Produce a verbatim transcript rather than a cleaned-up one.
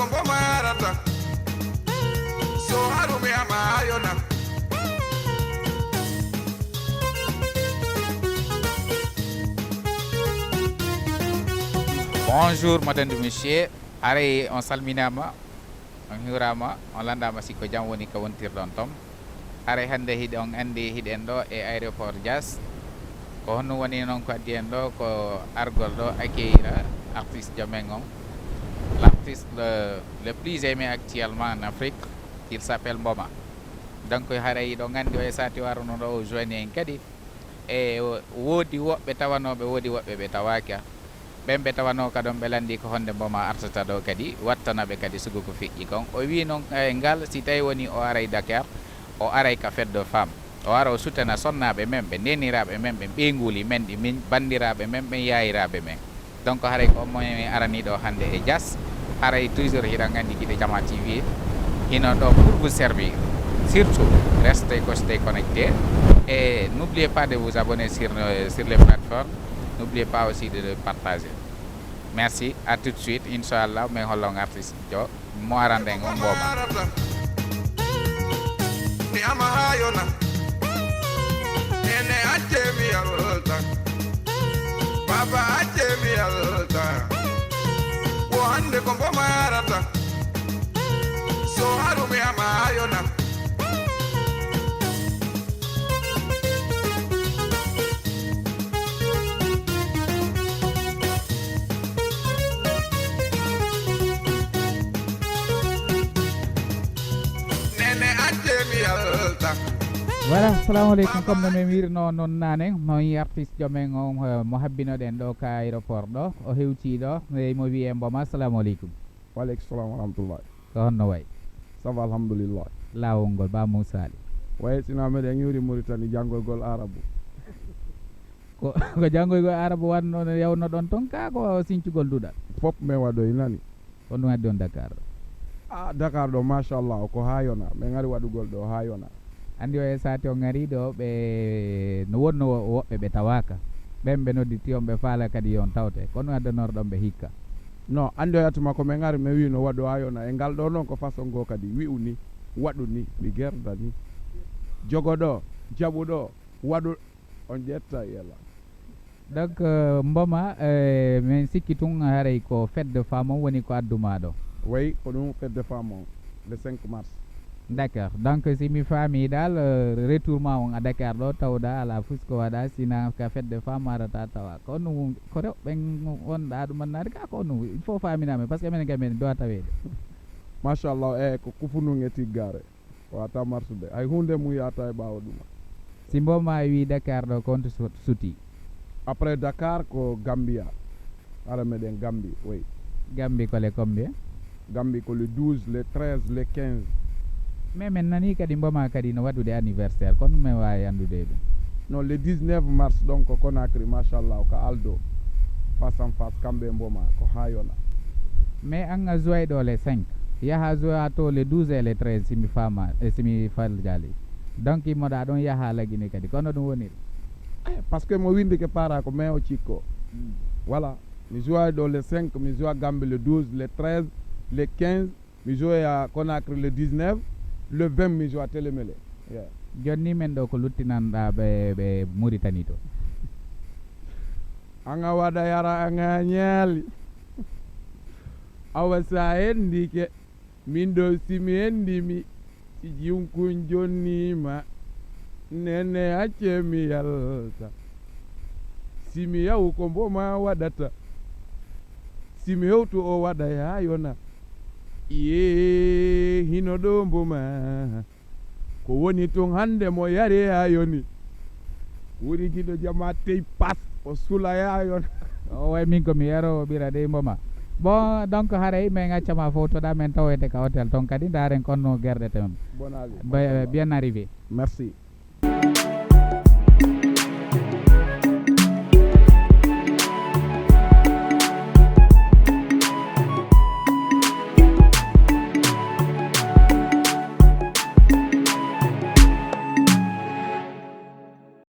Ko marata so harumi ama ayona. Bonjour, madame et monsieur. Haray on salminaama, on hiwraama, on lanndaama si ko jam woni ka wontirɗon ton. Haray hannde hiɗon anndi hiɗen ɗo e aéroport Diass. Ko honno woni noon ko addi en ɗo ko argol ɗo accueillir artiste jo men on. L'artiste le, le plus aimé actuellement en Afrique, il s'appelle Mboma. Donc haray hiɗon anndi o e sati waruno ɗo o joini en kadi. E woodi woɓɓe tawanooɓe, woodi woɓɓe ɓe tawaaka. Ɓen ɓe tawanoo ka ɗon ɓe lanndii ko honde Mboma artata ɗo kadi, wattana ɓe kadi sugu ko feƴƴi kon. O wii non e ngal, si tawi woni o aray Dakar, o aray ka fête de femme. O ara o sutana sonnaaɓe men, ɓe neeniraaɓe men, ɓe ɓeynguuli men, ɗi min banndiraaɓe men, ɓen yaayiraaɓe men. Donc haray ko on mo min aranii ɗo hannde e Diass. Haray toujours hiɗon anndi Giɗo Jama T V hino ɗo pour vous servir. Surtout, restez, restez connectés et n'oubliez pas de vous abonner sur, euh, sur les plateformes. N'oubliez pas aussi de le partager. Merci, à tout de suite. Inchallah, min holla on artiste jo mo arande en on Mboma. Mi ama ayona. Nene acce mi yalta. Baba acce mi yalta. Wo hannde ko Mboma arata. So harumi ama ayona. Nene acce mi yalta. Voilà, assalamu aleykum. Comme no min wiirno noon naane, mo yi artiste jo men on, eh, mo habbinoɗen ɗo ka aéroport ɗo, o hewtii ɗo, e mo wiyee Mboma. Assalamu aleykum. Waaleykum salam wa rahmatullah. Ko honno wayi? Ça va, alhamdulillah. Laawol ngol, Ba Moussa Ali. Wayi sina meɗen iwri Mauritanie janngoygol arabu. Ko, ko janngoygol arabu wanno no yawno ɗon ton ka ko sincugol duɗal? Fof min waɗoyi nani. Ko ɗum addi on Dakar ɗo? Ah, Dakar ɗo, machallah, ko haa yona. Min ngari waɗugol ɗo haa yona. Anndi o e sati on ngari ɗo, ɓe no wonno wo-, woɓɓe ɓe tawaaka. Ɓen ɓe nodditi on, ɓe faala kadi yo on tawte. Ko ɗum addanor ɗon ɓe hikka? No, anndi o yatuma ko min ngari, min wi no waɗu haa yona. E ngal ɗo noon ko façon goo kadi. Wi'u ni, waɗu ni, mi gerda ni. Jogo ɗo, jaɓu ɗo, waɗu, on ƴetta yela. Donc, euh, Mboma, euh, min sikki tun haray ko fête de femme on woni ko addu maa ɗo. Wayi, ko ɗum fête de femme on, le cinq mars. D'accord. Donc, si mi faami dal, euh, retour ma on a Dakar ɗo, tawɗa ala fus ko waɗa, sina ka fête de femme arata tawa. Ko ɗum, ko rewɓe wonɗa ɗum annaade ka, ko ɗum, il faut faaminaa men, parce que minen kay min doit taweede. Machallah, e ko kufunun e tiggaare. Wata marsude. Hay huunde mum yaata e ɓaawo ɗuma. Si Mboma wi Dakar ɗo, ko honto su-, suti? Après Dakar ko Gambia. Ara meɗen Gambi, oui. Gambi ko le combien? Gambi ko le douze, le treize, le quinze. Mais min nani kadi Mboma kadi no waɗude anniversaire, kono min waawi anndude ɗum. Non, le dix-neuf mars, donc, ko Conakry, machallah, ko Aldo. Face en face, kamɓe e Mboma, ko haa yona. Mais an a joini ɗo le cinq, yaha joina to le douze et le treize, si mi faama, e si mi faljaali. Donc, imoɗa ɗon yaha La Guinée kadi, kono ɗum woniri? Eh, parce que mo windike para ko min o cikko. Voilà. Mi joini ɗo le cinq, mi joini Gambi le douze, le treize, le quinze, mi joini Conakry le dix-neuf, le vingt mi joini Télémélé. Yeah. Jonni men ɗo ko luttinanɗa ɓe, ɓe Mauritanie to? An a waɗa yara an a ñaali. Awa sa endike, min ɗo si mi endimi, si jinkun jonnima, nene acce mi yalta. Si mi yahu ko Mboma waɗata. Si mi hewtu o waɗa yaa yona. Iyee, hino ɗo Mboma. Ko woni tun hannde mo yari yaa yoni. Wuri Giɗo Jama tey pas o sula yaa yona. O way min ko mi yaroowo ɓira dey Mboma. Bon, donc haray min accama fow toɗa min tawoyte ka hôtel ton kadi ndaaren konno gerɗe tem. Bon arrivé. Be-, bien arrivé. Merci.